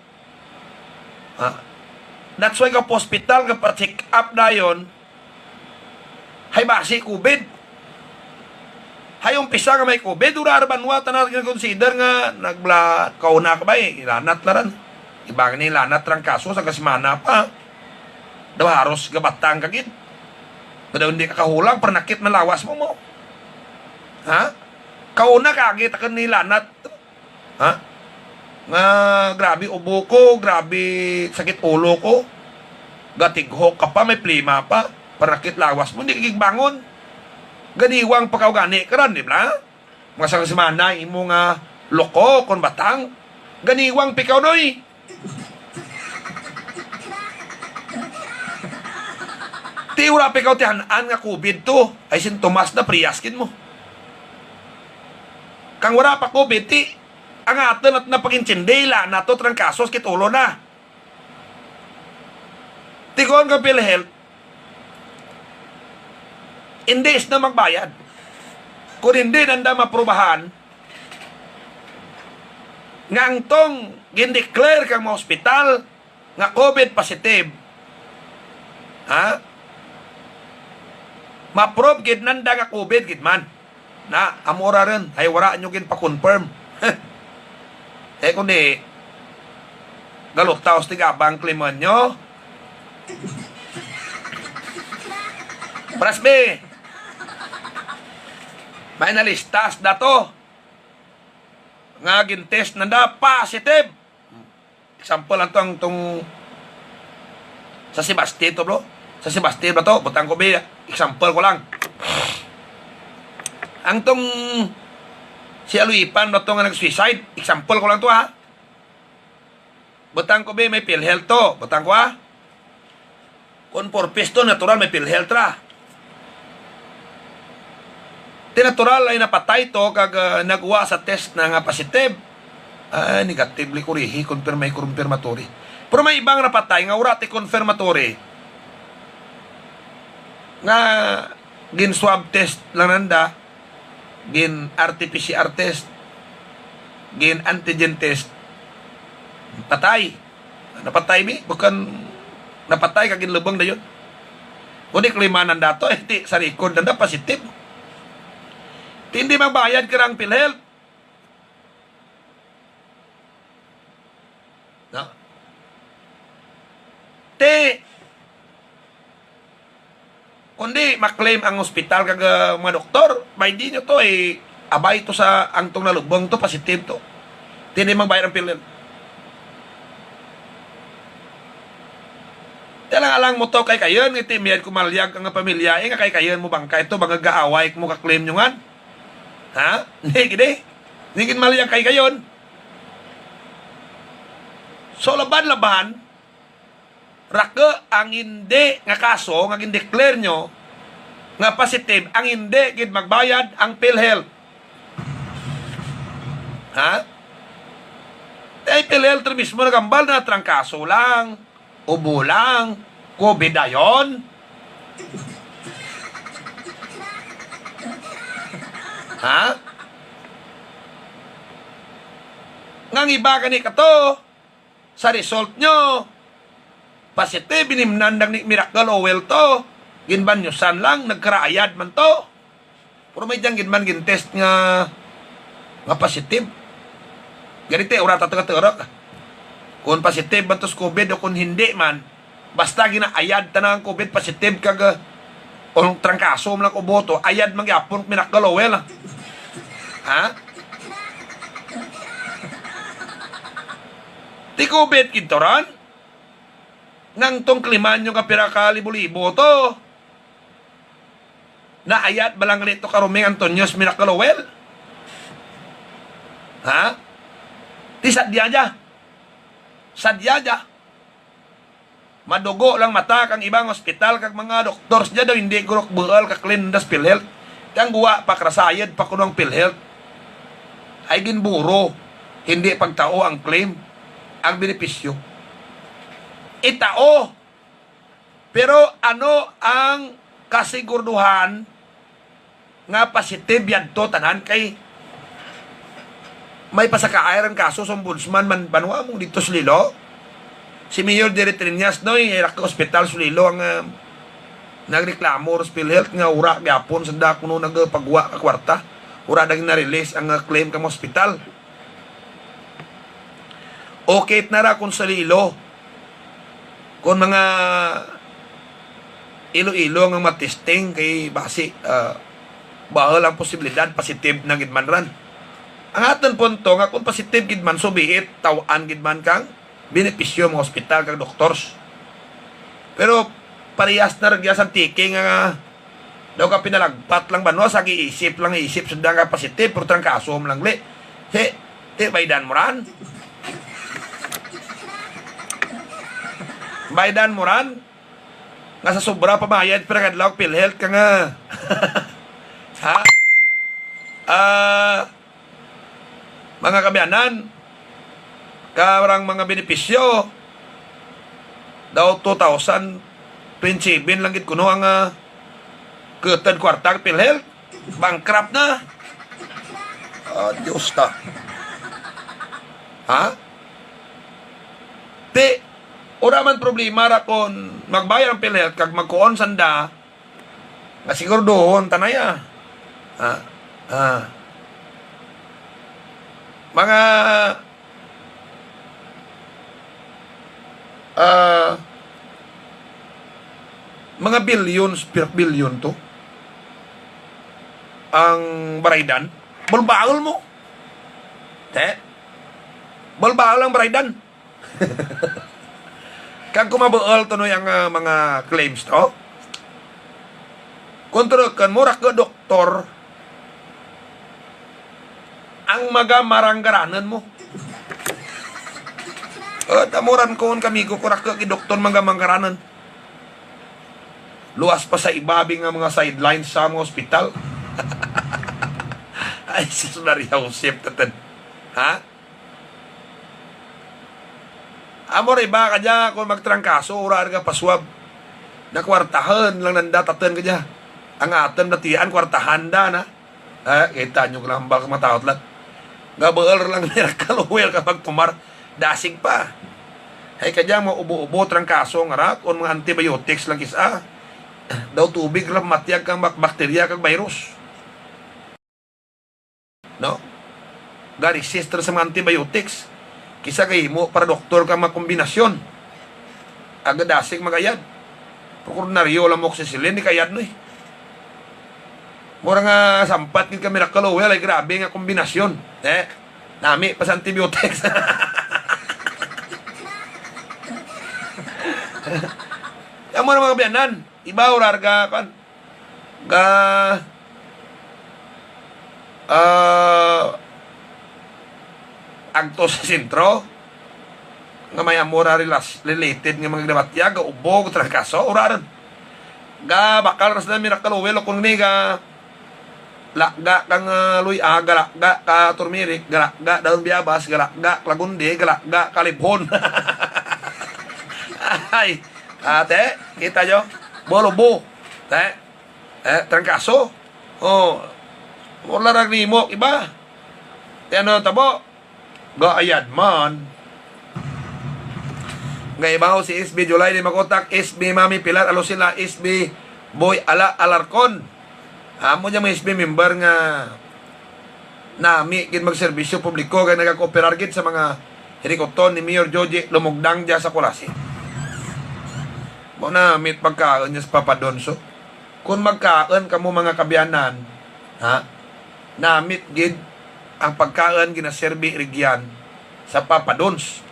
Ha? That's why gapa-hospital, gapa-check up dayon. Hay basi COVID. Hay umpisa nga may COVID, wara ra banwa tana gin-consider nga nagbla-, kauna ka bay, hilanat la ran. Iba gani hilanat trangkaso, sangka semana pa. Daw haros gabatang ka gid. Daw indi ka kahulang, panakit man lawas mo mo. Ha? Kauna ka agi takun hilanat. Ha? Nga grabe ubo ko, grabe sakit ulo ko. Gatighok ka pa, may plema pa. Panakit lawas mo, indi ka gid bangon. Ganiwang pa kaw gani karan, di bala? Mga sangka semana imo nga loko kon batang. Ganiwang pa kaw, Noy. Ti wara pa kaw tihan-an nga COVID to. Ay sintomas na, parehas gid mo. Kang wara pa COVID, ti ang atun, atun na pag-intindi, hilanat to, trangkaso, sakit ulo na. Ti kon kang PhilHealth, indi sanda magbayad. Kon indi nanda maaprubahan nga ang tong gin-declare kang mga hospital nga COVID positive, ha? Ma-prove gid nanda nga COVID gid man. Na, amo ra run, hay wara nyo ginpa-confirm. Eh, kundi, galutaw sa tigaba ang claim nyo. Paras bi. May nalista sanda to. Nga gin-test nanda, positive. Example, anto ang tong sa Sebaste to, bro. Sa Sebaste ba to? Butang ko bi, example ko lang. Ang tong si Aloy Ipan ba to nga nag-suicide? Example ko lang to, ha. Butang ko bi, may PhilHealth to. Butang ko, ha. Kon purpose to, natural, may PhilHealth ra. Ti natural hay napatay to, kag, ah, naggwa sa test na nga positive. Ah, negative, likurihi, confirm, may confirmatory. Pero may iba nga napatay nga wara ti confirmatory. Nga gin-swab test lang nanda, gin-R T P C R test, gin-antigen test. Patay. Napatay bi, bukon napatay kag ginlubung dayon. Kundi claim nanda to, eh, ti sa record nanda positive. Ti indi magbayad kara ang PhilHealth. No? Ti, kundi ma-claim ang hospital kag, ah, mga doktor, bay di nyo to, eh, abay to sa ang tong nalubung to, positive to. Ti indi magbayad ang PhilHealth. Ti alang-alang mo to kay kayen, ti mayad ko malyag ang pamilya, eh, nga kay kayen mo bangkay to, bangag gaaway mo ka-claim nyo ngan. Ha? Indi gid eh. Indi gid malyag kay kayen. So, laban-laban, rake ang indi nga kaso nga gin-declare nyo nga positive, ang indi gid magbayad ang PhilHealth. Ha? Ti PhilHealth rin mismo naghambal na trangkaso lang, ubo lang, COVID dayon. Ha? Nga ang iba gani kato, sa result nyo, positive, hinimnan lang ni miracle oil to. Ginbanyusan lang, nagkaraayad man to. Pero may dyang gid man gin-test nga, nga positive. Gani ti, wara ta taga-turok. Kon positive man to sa COVID o kon hindi man, basta ginaayad tana ang COVID positive kag, ah, o trangkaso man lang ubo to, ayad man gihapon miracle oil. Ha? Ti COVID gid to ran. Ngan tong kaliman nyo nga pira ka libo-libo to. Naayad man lang gali to ka Roming Antonio's miracle oil. Ha? Ti sadya dya. Sadya dya. Madugo lang mata kang iba nga ospital kag mga doktors dya daw indi guro kabuul ka-claim nanda sa PhilHealth. Ti ang guwa pa karasayad pa kuno ang PhilHealth. Hay ginburo, indi pagtao ang claim, ang benepisyo. Itao. Pero ano ang kasigurduhan nga positive yadto tanan kay may pasakaay ran kaso sa ombudsman man banwa mo didto sa Iloilo. Si Mayor Jerry Triñas, no, eh, ira ka ospital sa Iloilo ang, ah, nagreklamo sa PhilHealth nga wara gihapon sanda kuno nagapagwa ka kwarta. Wara da gina-release ang, ah, claim kang ospital. Okay na ra kon sa Iloilo. Kon mga Iloilo nga ma-testing kay basi, ah, bahul ang posibilidad positive na gid man ran. Ang atun punto nga kon positive gid man, so be it, taw-an gid man kang benepisyo mga ospital kag doktors. Pero parehas na ra gid sa Antique nga daw ka pinalagpat lang banwa sa giisip lang isip sanda nga positive pero trangkaso man lang gali. Ti, ti baydan mo ran. Baydan mo ran. Nga sa sobra pamayad pira ka adlaw PhilHealth ka nga. Ha? Ah, mga kaabyanan, karang mga benepisyo, daw two thousand twenty-seven lang gid kuno ang, ah, kutan kwarta ka PhilHealth. Bankrupt na. Ah, Diyos ta. Ha? Ti, wara man problema ra kon magbayad ang PhilHealth kag magkuon sanda, nga siguraduhon tana ya. Ah, ah. Mga, ah, mga billions, pira ka bilyon to. Ang baraydan, bahul-bahul mo. Te? Bahul-bahul ang baraydan. Kag kon mabuul to no yang, ah, mga claims to. Kon turukun mo, rake doktor ang magamaranggaranun mo. Eh, ti amo ran kon kamigo ko rake gid doktor magamaranggaranun. Luwas pa sa iba bi nga mga sidelines sa mga ospital. Ay, sus Maria Josep, tatun. Ha? Amo ra iba kadya kon magtrangkaso, wara ra gapaswab. Nakwartahun lang nanda tatun kadya. Ang atun balatian kwartahan da na. Eh, kita nyo kang hambal ka mga tawo ti lat. Gabuul ra lang miracle oil ka magtumar. Dasig pa. Hay kadya mga ubo-ubo, trangkaso nga ra, kon mga antibiotics lang kis-a. Daw tubig ra lang pamatyag kang bak-, bakterya kag virus. No? Ga-resist ra sa mga antibiotics. Kis-a gahimo para doktor kang mga kombinasyon. Agud dasig mag-ayad. Pero kon ordinaryo lang amoxicillin, di kaayad, no, eh. Mura nga sampat gid ka miracle oil, hay grabe nga kombinasyon. Eh. Nami pa sa antibiotics. Amo na, mga kaabyanan. Iba wara ra ga, kuan, ga, ah, agto sa sentro nga may amo ra relas-, related nga mga ginabatyag, ga ubo, ga trangkaso, wara run. Ga bakal ra sanda Miracle Oil, o kon gani ga laga kang, ah, luy-a, ga laga ka turmeric, ga laga dahon bayabas, ga laga ka lagundi, ga laga ka libhon. Ay, ah, te, kita nyo? Bolo bo. Te, eh, trangkaso. O, wara ra gnimo, iba. Te ano tabo? Gaayad man. Gaimaw si S B July Dimacotac, S B Mami Pilar Alucila, S B Boy Ala Alarcon. Amo dyan mga S B member nga nami gid magserbisyo publiko kag nagakooperar gid sa mga hirikuton ni Mayor Joji Lumugdang dya sa Culasi. Amo nami it pagkaun dya sa Papa Don's, o. Kon magkaun kamo, mga kaabyanan, ha? Nami gid ang pagkaun ginaserbi rugyan sa Papa Don's.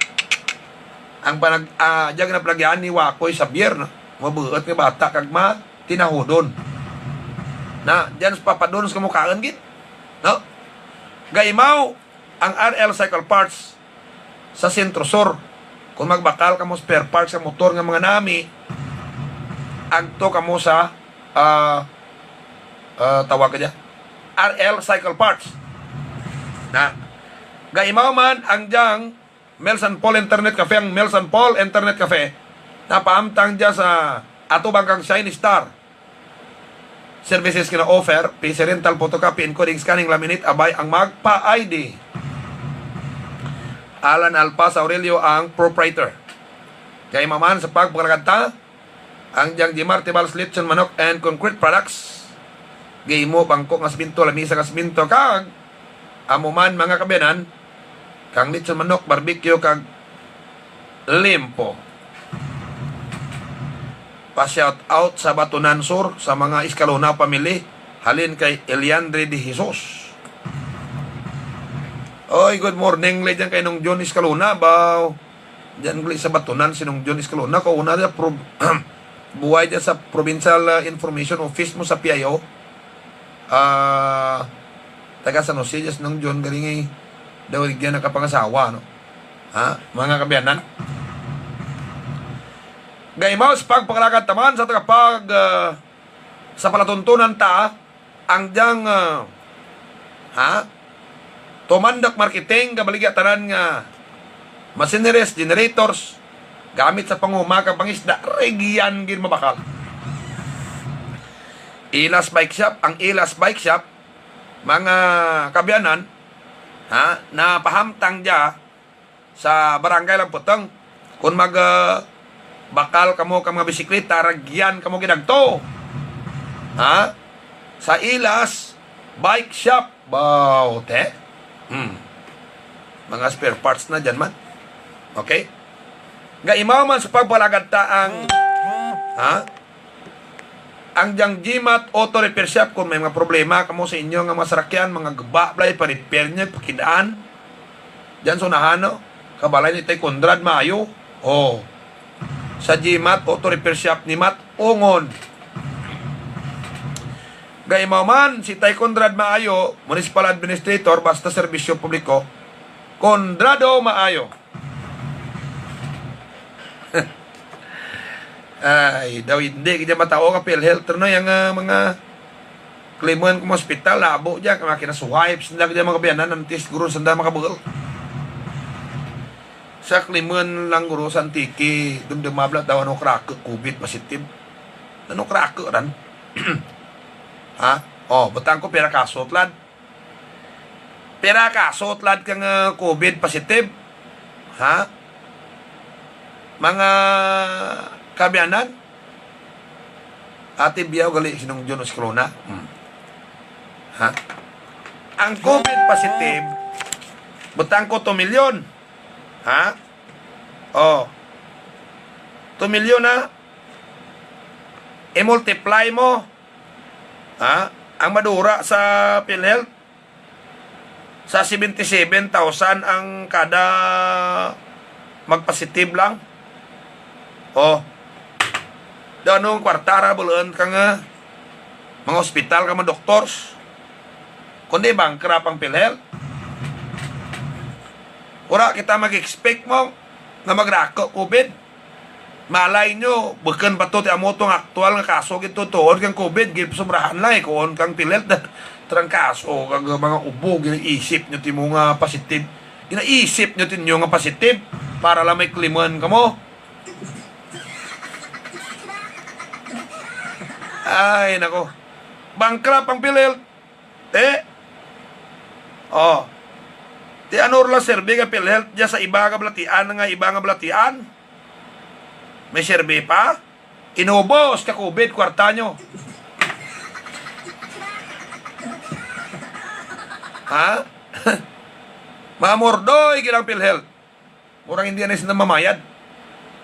Ang panag-, ah, dyan ginapalagian ni Wakoy Xavier, no? Mabuut nga bata kag matinahodon. Na, dyan sa Papa Don's kamo kaun gid, no? Gaimaw ang R L Cycle Parts sa Centro Sur. Kon magbakal kamo spare parts sa motor nga mga nami, agto kamo sa, ah, ah, tawag ka dya, R L Cycle Parts. Na, gaimaw man ang dyang Mel San Paul Internet Cafe, ang Mel San Paul Internet Cafe, napahamtang dya sa Atubang kang Shiny Star Services gina-offer, P C rental, photocopy, encoding, scanning, laminate, abay ang magpa-I D. Alan Alpasa Aurelio ang proprietor. Gaimaw man sa pagpakalakad ta, ang dyang Jimar Tibals Lechon Manok and Concrete Products. Gihimo bangko nga semento, lamisa nga semento, kag amo man, mga kaabyanan, kang lechon manok, barbecue, kag limpo. Pa-shout out sa Batonan Sur, sa mga Escalona family, halin kay Eliandre de Jesus. Oy, good morning, lay dyan kay Nong John Escalona, baw. Dyan gali sa Batonan si Nong John Escalona, kauna dya prob-, buhay dya sa Provincial, ah, Information Office mo sa P I O. Ah, taga San Jose dya si Nong John, garing ay daw rugyan nakapangasawa, no? Ha? Mga kaabyanan. Gaimaw sa pagpakalakad ta man sa tagapag, ah, sa palatuntunan ta, ang dyang, ah, ha? Tumandok Marketing, gabaligya tanan nga machineries, generators, gamit sa panguma kag pangisda, rugyan gid mabakal. Ilas Bike Shop, ang Ilas Bike Shop, mga kaabyanan, ha, napahamtang dya sa Barangay Lamputong. Kon mag, ah, bakal kamo ka mga bisikleta, rugyan kamo gid agto. Ha? Sa Ilas Bike Shop. Baw, te. Hmm. Mga spare parts na dyan man. Okay? Gaimaw man sa pagpakalakad ta ang, ha? Ang dyang G-Mat Auto Repair Shop, kon may mga problema kamo sa inyo nga mga sarakyan, mga guba, balay, pa-repair nyo, pakidaan. Dyan sa unahan, no? Kabalay ni Tay Conrad Maayo. O. Sa G-Mat Auto Repair Shop ni Mat Ungon. Gaimaw man si Tay Conrad Maayo, Municipal Administrator, basta serbisyo publiko, Conrado Maayo. Ay, daw indi gid dya matao ka PhilHealth, no, dyang, ah, mga kalimun kamo hospital, labo dya, kay makinaswipe sanda gid dya mga kaabyanan, antes guro sanda makabuul. Sa kalimun lang guro sa Antique, dumduma bala daw ano ka raku, COVID positive. Ano ka raku ran? Ha? O, butang ko pira kaso tulad. Pira kaso tulad kang, ah, COVID positive? Ha? Mga kaabyanan? Ate Biaw gali si Nong John Escalona. Hmm. Ha? Ang COVID positive, butang ko two million. Ha? O. Two million na. I-multiply mo. Ha? Ang madura sa PhilHealth, Sa seventy-seven thousand ang kada magpositive lang. O. Daw anong kwarta ra bul-un kang, ah, mga ospital kag mga doktors. Kundi bankrupt ang PhilHealth. Wara kita mag-expect mo nga magraku COVID. Malay nyo, bukun pa to ti amo tong aktual nga kaso gid to tuod kang COVID, ginpasobrahan lang, eh, kuon kang PhilHealth, trangkaso kag mga ubo, ginaisip nyo ti mo nga positive. Ginaisip nyo ti nyo nga positive para lang may kliman kamo. Ay, nako. Bankrupt ang PhilHealth. Ti. O. Ti ano ra lang survey kang PhilHealth dya sa iba nga balatian, nga iba nga balatian. May survey pa? Inubos ka COVID, kwarta nyo. Ha? Mamordoy gid ang PhilHealth. Murag indi na sanda mamayad.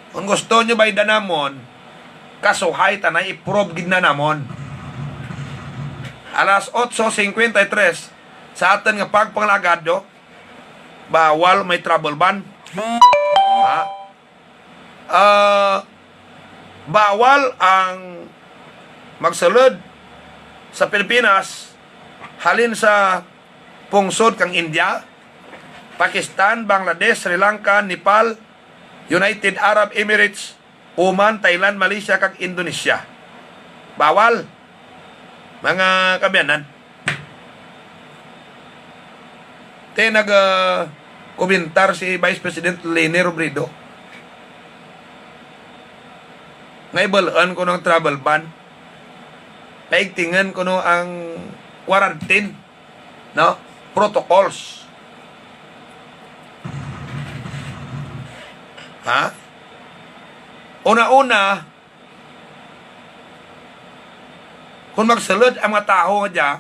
Kon gusto nyo baydan namon, kasuhay tana, i-prove gid na namon. Alas otso singkwenta y tres, sa atun nga pagpangalagad, bawal may travel ban. Ha? Ah, bawal ang magsulud sa Pilipinas halin sa pungsod kang India, Pakistan, Bangladesh, Sri Lanka, Nepal, United Arab Emirates, Oman, Thailand, Malaysia, kag Indonesia. Bawal. Mga kaabyanan. Ti nag, ah, komentar si Vice President Leni Robredo nga ibal-an kuno ang travel ban. Paigtingan kuno ang quarantine, no? Protocols. Ha? Una-una, kon magsulud ang mga tawo nga dya,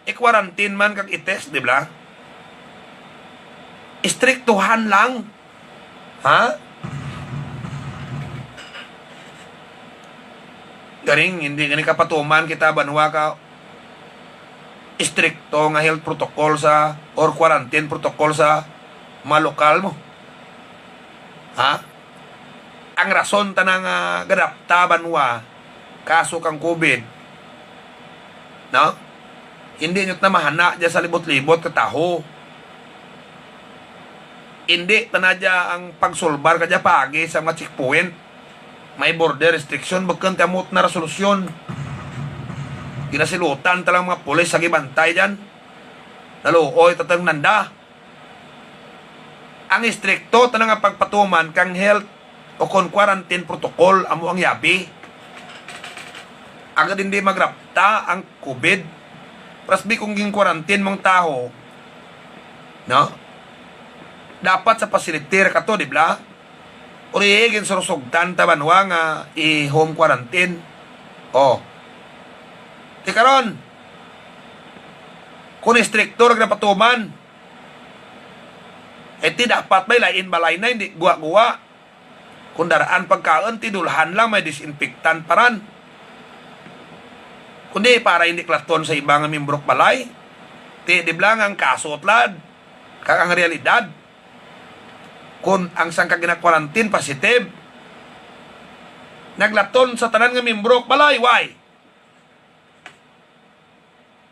i-quarantine man kag i-test, di bala? Istriktuhan lang. Ha? Garing, indi gani kapatuman kita banwa ka istrikto nga health protocol sa, or quarantine protocol sa mga lokal mo. Ha? Ang rason tana nga gadapta banwa, kaso kang COVID. No? Indi nyo tana mahana dya sa libot-libot ka tawo. Indi tana dya ang pagsulbar kadya paagi sa mga checkpoint. May border restriction, bukun ti amo tana ra solusyon. Ginasilutan tana lang mga pulis sa gibantay dyan. Naluoy tana nanda. Ang istrikto tana nga pagpatuman kang health ukon quarantine protocol amo ang yabi. Agud indi magrapta ang COVID. Parehas bi kon gin-quarantine mo ang tawo, no? Dapat sa facility ra kato, di bala? Uri ginsurusugtan ta banwa nga i-home quarantine. O. Ti karon, kon istrikto ra ginapatuman, eh, ti dapat bay lain balay na, indi guwa-guwa. Kon daraan pagkaun, ti dulhan lang, may disinfectant pa ran. Kundi para indi kalaton sa iba nga miyembro ka balay. Ti di bala nga ang kaso tulad, kag ang realidad, kon ang sangka gina-quarantine positive, naglaton sa tanan nga miyembro ka balay, why?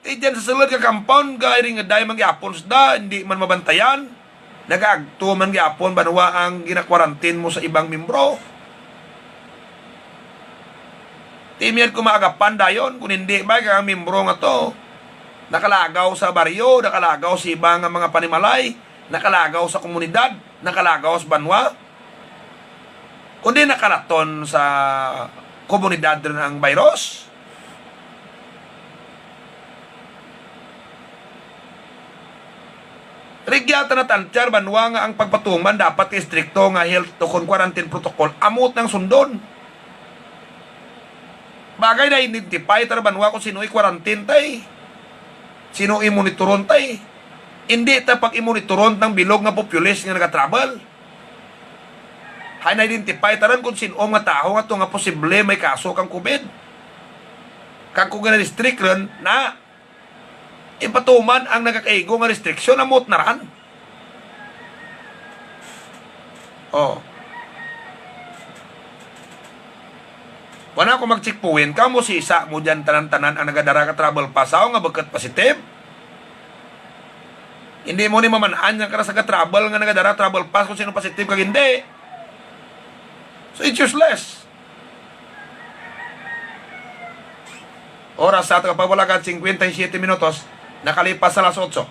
Ti dyan sa sulud ka compound, gairing-eday man gihapon sanda, indi man mabantayan. Nagaagto man gihapon banwa ang gina-quarantine mo sa ibang miyembro. Ti mayad ko maagapan dayon, kon indi bay kang miyembro nga to nakalagaw sa baryo, nakalagaw sa iba nga mga panimalay, nakalagaw sa komunidad, nakalagaw sa banwa. Kundi nakalaton sa komunidad run ang virus. Rugya tana tantyar banwa nga ang pagpatuman dapat istrikto nga health ukon quarantine protocol, amo tana ang sundon. Bagay na-identify tana banwa kon sin-o i-quarantine ta, sin-o i-monitoron ta. Indi ta pag-imonitoron tana ang bilog nga populist nga naga-travel. Hay na-identify ta run kon sin-o mga tawo nga to nga posible may kaso kang COVID. Kag kon gina-restrict run na, Ipatuman ang nagakaigo nga restriction, amo tana ran. O. Wara ko mag-checkpoint, kamo sisa mo dyan tanan-tanan ang nagadara ka travel pass, aw nga bukut positive. Indi mo ni maman-an dyan kara sa ga-travel nga nagadara travel pass kon sin-o positive kag indi. So it's useless. Oras sa atun kapagpalagad, singkwenta y siyete minutos, nakalipas sa alas otso.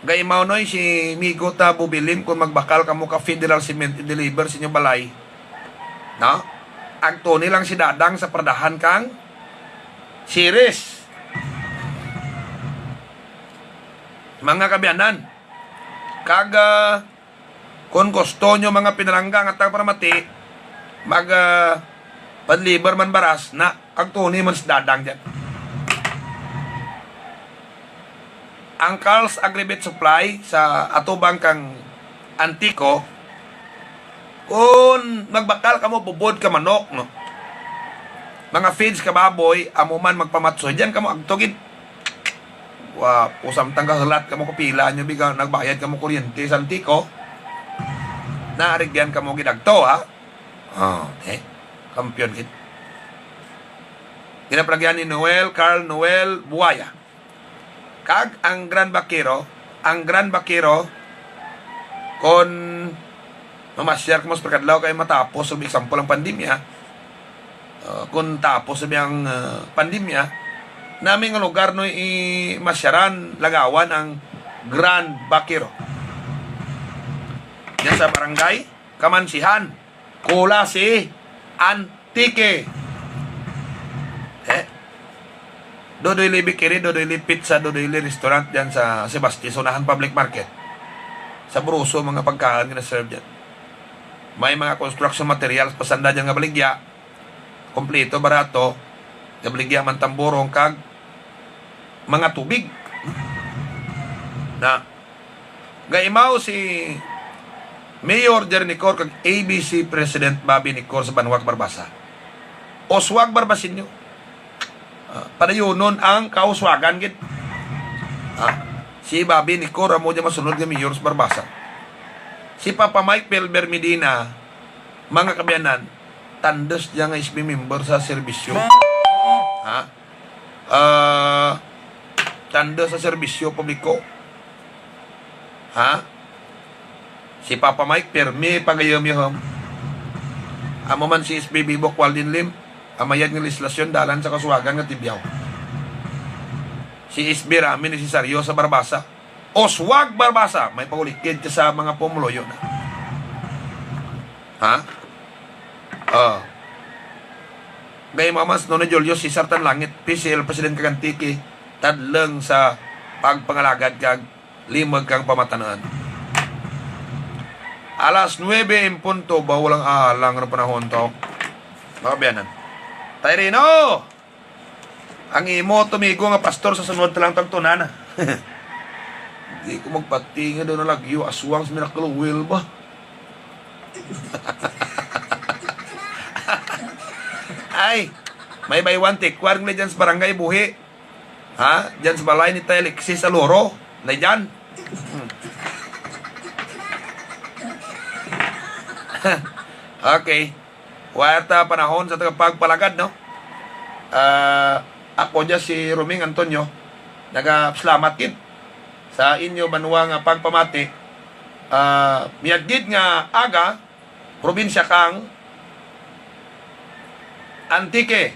Gaimaw, Noy, si migo ta Bubilim, kon magbakal kamo ka Federal Cement i-deliver sa inyo balay, no? Agtuni lang si Dadang sa paradahan kang series. Mga kaabyanan, kag, ah, kon gusto nyo mga pinalangga nga taga-Paramati, mag, ah, pa-deliver man baras, na, agtuni man si Dadang dyan. Ang Carl's Agrivet Supply sa atubang kang Antico, kon magbakal kamo bubod ka manok, no? Mga feeds ka baboy, amo man magpamatsoy, dyan kamo agto gid. Wa, o samtang gahulat kamo kon pila nyo bi ka, nagbayad kamo kuryente sa Antico, naarigyan kamo gid agto, ha? O, e. Kampiyon gid. Ginapanagyan ni Noel, Carl Noel Buaya. Kag ang Grand Vaquero, ang Grand Vaquero, kon mamasyar kamo sa pagkadlaw kay matapos, for example, ang pandemya, ah, kon tapos na bi ang, ah, pandemya, nami nga lugar, Noy, i-masyaran, lagawan ang Grand Vaquero. Dyan sa Barangay Kamansihan, Culasi, Antique. E, Dodoy Lee Bakery, Dodoy Lee Pizza, Dodoy Lee Restaurant dyan sa Sebaste, sa unahan public market. Sabroso mga pagkaun gina-serve dyan. May mga construction materials pa sanda dyan nga baligya. Kompleto, barato. Nga baligya man tamborong kag mga tubig. Na, gaimaw si Mayor Jerry Necor kag A B C President Bobby Necor sa banwa kang Barbaza. Uswag Barbaseño. Ah, padayunon ang kauswagan gid. Ah, si Bobby Necor amo dya masunod nga mayor sa Barbaza. Si Papa Mike Pelber Medina, mga kaabyanan, tandus dya nga S B member sa serbisyo. Ha? Ah, tandus sa serbisyo publiko. Ha? Si Papa Mike, pirmi pagayum-yum. Amo man si S B Bibok Walden Lim, ang mayad nga lehislasyon, dalan sa kauswagan nga Tibiao. Si S B Rami Necesario sa Barbaza. Uswag Barbaza, may paulikid ka sa mga pumuluyo na. Ha? O. Gaimaw man si Nonoy Julio Cesar Tanlangit, P C L President kag Antique, tadlung sa pagpangalagad kag limug kang pamatan-un. Alas nuebe en punto, ba, walang alang nga panahon to. Mga kaabyanan. Tay Rino! Ang imo tumigo nga pastor sa sunod ta lang tagtunan, ha. Di ko magpatingala daw na lagyo, aswang sa Miracle Oil ba. Ay, may buy one take one nga dyan sa Barangay Buhi. Ha? Dyan sa balay ni Tay Alexis Aloro. Na dyan. Hmm. Okay. Wara ta panahon sa atun pagpalagad, no? Ah, ako dya si Roming Antonio, nagapasalamat gid sa inyo banwa nga pagpamati. Ah, mayad gid nga aga, probinsya kang Antique,